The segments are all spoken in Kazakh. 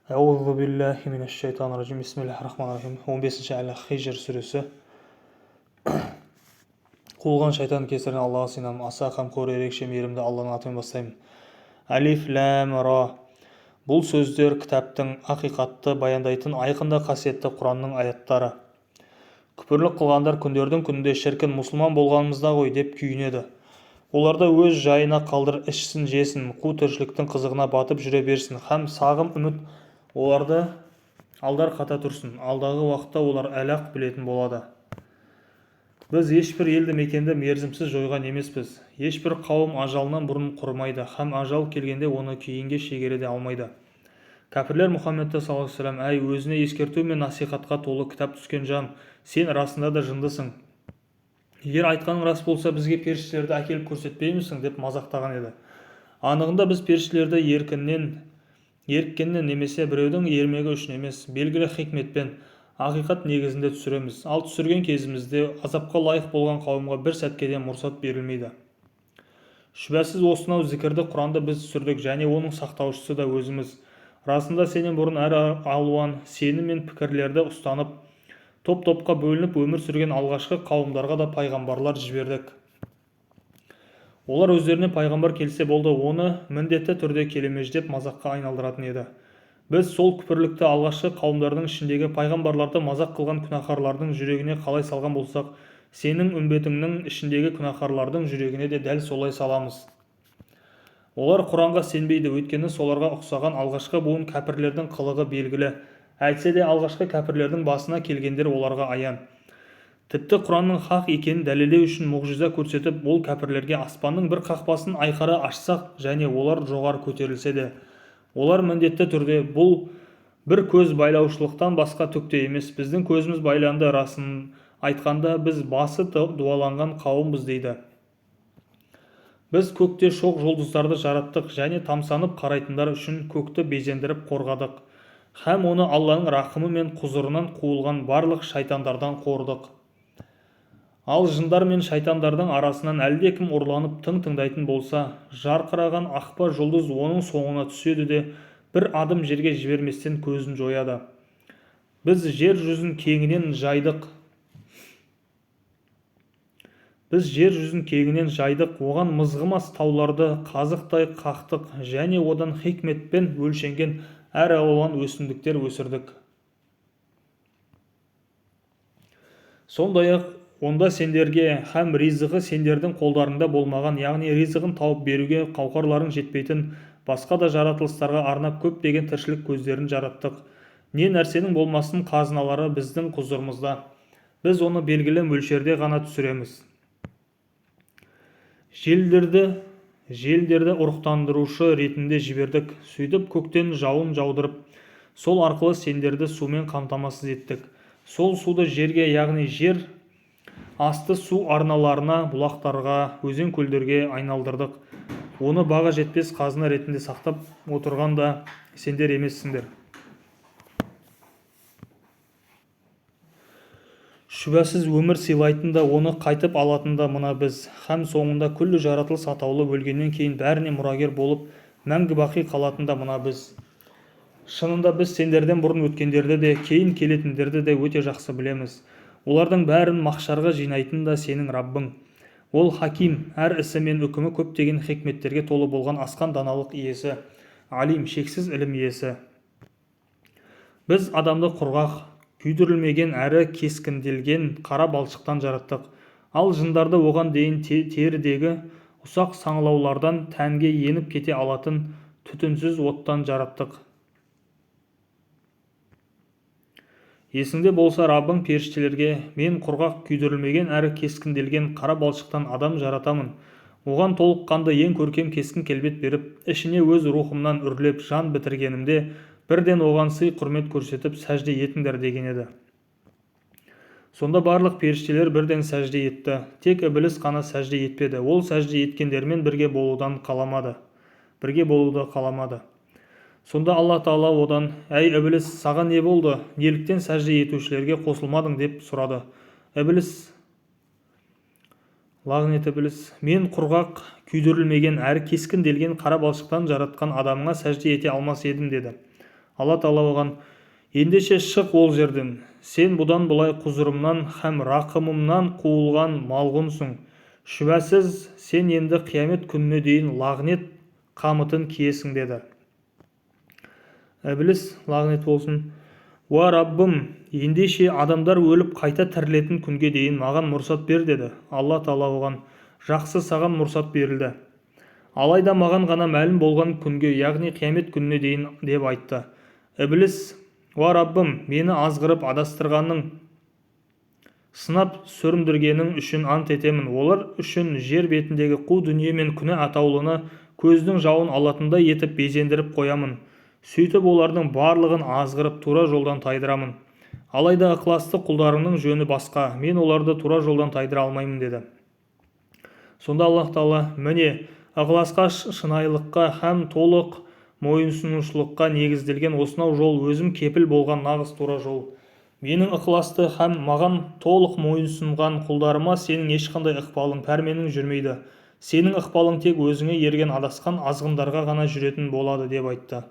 Euzu billahi mineşşeytanirracim. Bismillahirrahmanirrahim. 15 Әл-Хижр сүресі. Қуылған шайтан кесірінен Аллаға сыйынамын. Аса қамқор, ерекше мейірімді Алланың атымен бастаймын. Әлиф, ләм, ра. Бұл сөздер кітаптың ақиқатты баяндайтын айқын да қасиетті Құранның аяттары. Күпірлік қылғандар күндердің күнінде шіркін мұсылман болғанымызда ғой деп күйінеді. Оларды өз жайына қалдыр, ішсін, жесін, қу тіршіліктің қызығына батып жүре берсін һәм сағым үміт оларды алдар қата тұрсын. Алдағы уақытта олар әлі-ақ білетін болады. Біз ешбір елді мекенді мерзімсіз жойған емеспіз. Ешбір қауым ажалынан бұрын құрымайды һәм ажал келгенде оны кейінге шегере де алмайды. Кәпірлер Мұхаммедті саллаллаху алейхи, әй, өзіне ескерту мен насихатқа толы кітап түскен жан, сен расында да жындысың. Егер айтқаның рас болса, бізге періштелерді әкеліп көрсетпеймісің деп мазақтаған еді. Анығында біз періштелерді еріккеннен немесе біреудің ермегі үшін емес, белгілі хикметпен, ақиқат негізінде түсіреміз. Ал түсірген кезімізде азапқа лайық болған қауымға бір сәтке де мұрсат берілмейді. Шүбәсіз осынау зікірді, Құранды біз түсірдік және оның сақтаушысы да өзіміз. Расында сенен бұрын әр алуан сенім мен пікірлерді ұстанып, топ-топқа бөлініп өмір сүрген алғашқы қауымдарға да пайғамбарлар жібердік. Олар өздеріне пайғамбар келсе болды, оны міндетті түрде келемеждеп мазаққа айналдыратын еді. Біз сол күпірлікті алғашқы қауымдардың ішіндегі пайғамбарларды мазақ қылған күнәһарлардың жүрегіне қалай салған болсақ, сенің үмбетіңнің ішіндегі күнәһарлардың жүрегіне де дәл солай саламыз. Олар Құранға сенбейді, өйткені соларға ұқсаған алғашқы буын кәпірлердің қылығы белгілі. Әйтсе де алғашқы кәпірлердің басына келгендер оларға аян. Тіпті Құранның хақ екенін дәлелдеу үшін мұғжиза көрсетіп, ол кәпірлерге аспанның бір қақпасын айқара ашсақ және олар жоғары көтерілсе де, олар міндетті түрде бұл бір көз байлаушылықтан басқа түк те емес, біздің көзіміз байланды, расын айтқанда біз басы дуаланған қауымбыз дейді. Біз көкте шоқ жұлдыздарды жараттық және тамсанып қарайтындар үшін көкті безендіріп қорғадық. Һәм оны Алланың рахымы мен құзырынан қуылған барлық шайтандардан қорыдық. Ал жындар мен шайтандардың арасынан әлдекім ұрланып тың тыңдайтын болса, жарқыраған ақпа жұлдыз оның соңына түседі де, бір адым жерге жіберместен көзін жояды. Біз жер жүзін кеңінен жайдық. Біз жер жүзін кеңінен жайдық, оған мызғымас тауларды қазықтай қақтық және одан хикметпен өлшенген әр алуан өсімдіктер өсірдік. Сондай-ақ онда сендерге һәм ризығы сендердің қолдарыңда болмаған, яғни ризығын тауып беруге қауқарларың жетпейтін басқа да жаратылыстарға арнап көптеген тіршілік көздерін жараттық. Не нәрсенің болмасын қазыналары біздің құзырымызда. Біз оны белгілі мөлшерде ғана түсіреміз. Желдерді ұрықтандырушы ретінде жібердік. Сөйтіп көктен жауын жаудырып, сол арқылы сендерді сумен қамтамасыз еттік. Сол суды жерге, яғни жер асты су арналарына, бұлақтарға, өзен-көлдерге айналдырдық. Оны баға жетпес қазына ретінде сақтап отырған да сендер емессіңдер. Шүбәсіз өмір сыйлайтын да, оны қайтып алатын да мына біз. Һәм соңында күллі жаратылыс атаулы өлгеннен кейін бәріне мұрагер болып, мәңгі бақи қалатын да мына біз. Шынында біз сендерден бұрын өткендерді де, кейін келетіндерді де өте жақсы білеміз. Олардың бәрін махшарға жинайтын да сенің Раббың. Ол хаким, әр ісі мен үкімі көптеген хикметтерге толы болған асқан даналық иесі, алим, шексіз ілім иесі. Біз адамды құрғақ, күйдірілмеген әрі кескінделген қара балшықтан жараттық. Ал жындарды оған дейін терідегі ұсақ саңылаулардан тәнге еніп кете алатын түтінсіз оттан жараттық. Есіңде болса, Раббың періштелерге, мен құрғақ, күйдірілмеген әрі кескінделген қара балшықтан адам жаратамын. Оған толыққанды ең көркем кескін келбет беріп, ішіне өз рухымнан үрлеп жан бітіргенімде, бірден оған сый құрмет көрсетіп сәжде етіңдер деген еді. Сонда барлық періштелер бірден сәжде етті. Тек ібіліс қана сәжде етпеді. Ол сәжде еткендермен бірге болудан қаламады. Бірге болуды қаламады. Сонда Алла Тағала одан, әй ібіліс, саған не болды? Неліктен сәжде етушілерге қосылмадың деп сұрады. Ібіліс, лағнет ібіліс, мен құрғақ, күйдірілмеген әрі кескінделген қара балшықтан жаратқан адамыңа сәжде ете алмас едім деді. Алла Тағала оған: Ендеше шық ол жерден, сен бұдан былай құзырымнан һәм рақымымнан қуылған малғұнсың. Шүбәсіз, сен енді қиямет күніне дейін лағнет қамытын киесің, деді. Ібіліс, лағнет болсын: Уа, Раббым, ендеше адамдар өліп қайта тірілетін күнге дейін маған мұрсат бер, деді. Алла Тағала оған: Жақсы, саған мұрсат берілді. Алайда маған ғана мәлім болған күнге, яғни қиямет күніне дейін, деп айтты. Ібіліс: Уа, Раббым, мені азғырып адастырғаның, сынап сүріндіргенің үшін ант етемін, олар үшін жер бетіндегі қу дүние мен күнә атаулыны көздің жауын алатындай етіп безендіріп қоямын. Сөйтіп олардың барлығын азғырып, тура жолдан тайдырамын. Алайда ықыласты құлдарыңның жөні басқа, мен оларды тура жолдан тайдыра алмаймын, деді. Сонда Аллах Тағала: Міне, ықыласқа, шынайылыққа һәм толық мойынсұнушылыққа негізделген осынау жол өзім кепіл болған нағыз тура жол. Менің ықыласты һәм маған толық мойынсұнған құлдарыма сенің ешқандай ықпалың, пәрменің жүрмейді. Сенің ықпалың тек өзіңе ерген адасқан азғындарға ғана жүретін болады, деп айтты.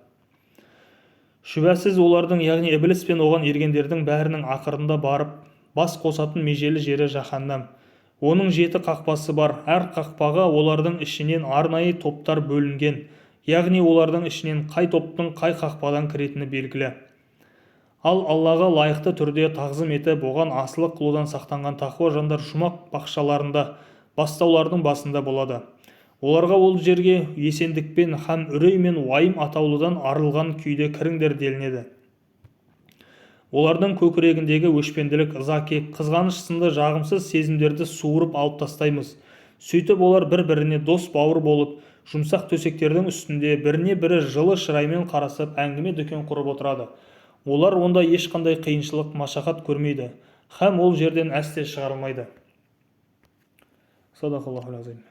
Шүбәсіз, олардың, яғни ібіліс пен оған ергендердің бәрінің ақырында барып бас қосатын межелі жері жаһаннам. Оның жеті қақпасы бар. Әр қақпаға олардың ішінен арнайы топтар бөлінген, яғни олардың ішінен қай топтың қай қақпадан кіретіні белгілі. Ал Аллаға лайықты түрде тағзым етіп, оған асылық қылудан сақтанған тақуа жандар жұмақ бақшаларында, бастаулардың басында болады. Оларға ол жерге есендікпен һәм үрей мен уайым атаулыдан арылған күйде кіріңдер делінеді. Олардың көкірегіндегі өшпенділік, ыза-кек, қызғаныш сынды жағымсыз сезімдерді суырып алып тастаймыз. Сөйтіп олар бір-біріне дос-бауыр болып, жұмсақ төсектердің үстінде біріне-бірі жылы шыраймен қарасып, әңгіме-дүкен құрып отырады. Олар онда ешқандай қиыншылық, машақат көрмейді һәм ол жерден әсте шығарылмайды. Садақаллахул азим.